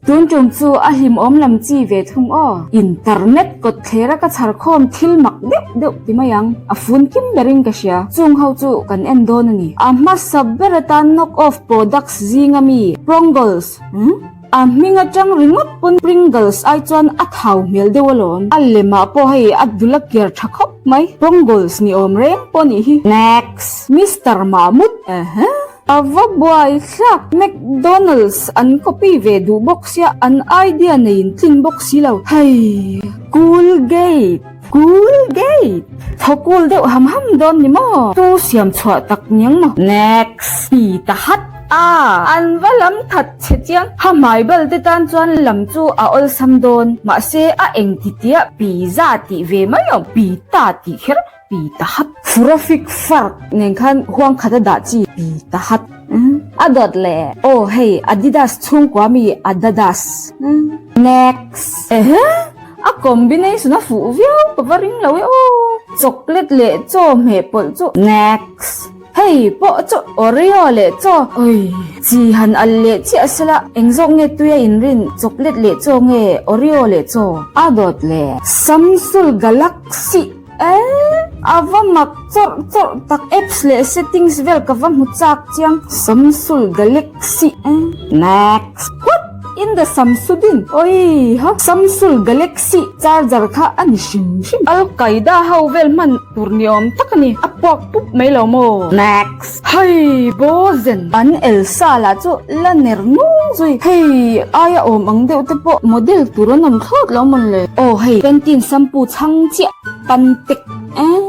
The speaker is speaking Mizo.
Tun tum chu a hlimawm lam chi ve thung aw. Internet kawtthler a ka chhar khawm thil mak deuh deuh ti mai ang. A fun kim berin ka hria. Chung ho chu kan en dawn a ni. A hmasa ber atan knock off products zinga mi Prongles, hmm? A hming atang ringawt pawn Pringles ai chuan a thau hmel deuh alawm. A lemah pawh hei a dul a kiar tha khawp mai. Prongles ni awm reng pawh nih hi. Next! Mister Mahmud, ehe. A va buai thlak McDonald's an copy ve duh bawk sia an idea nei in tlin bawk si lo hei Coolgate Coolgate thaw cool deuh ham ham dawn ni maw tu siam chhuah tak niang maw Next ti ta hat a an va lam that che chiang ha hmai bal te tan chuan lam chu a awlsam dawn mahse a engti tia pizza tih ve mai awm pita tih kher Pi ta hat. Furafik fark nen khan huang khat a dah chi pi ta hat. A dawt le. Aw hei Adidas chhungkua mi Adadas. Next. Ehe a combination a fuh viau ka va ring lo e aw. Chocolate leh chaw hmeh pawlh chu. Next. Hei pawh chu Oreo leh chaw. Oi chi han al leh chiah sela eng zawk nge tui a inrin chocolate leh chaw nge Oreo leh chaw. A dawt le. Samsung Galaxy. Eeh a va mak chawrh chawrh tak apps leh settings vel ka va hmu chak chiang Samsung Galaxy eh next what in the Samsudin oi ha Samsung Galaxy charger kha a ni hrim hrim Al Qaeda ho vel hman tur ni awm tak a ni a puak pup mai lo maw next hei Bozen an Elsa lah chu la ner nung zui hei aia awm ang deuh te pawh model tur an awm thlawt lo mawn le aw hei Pantene shampoo chhang chiah. Pantek eh.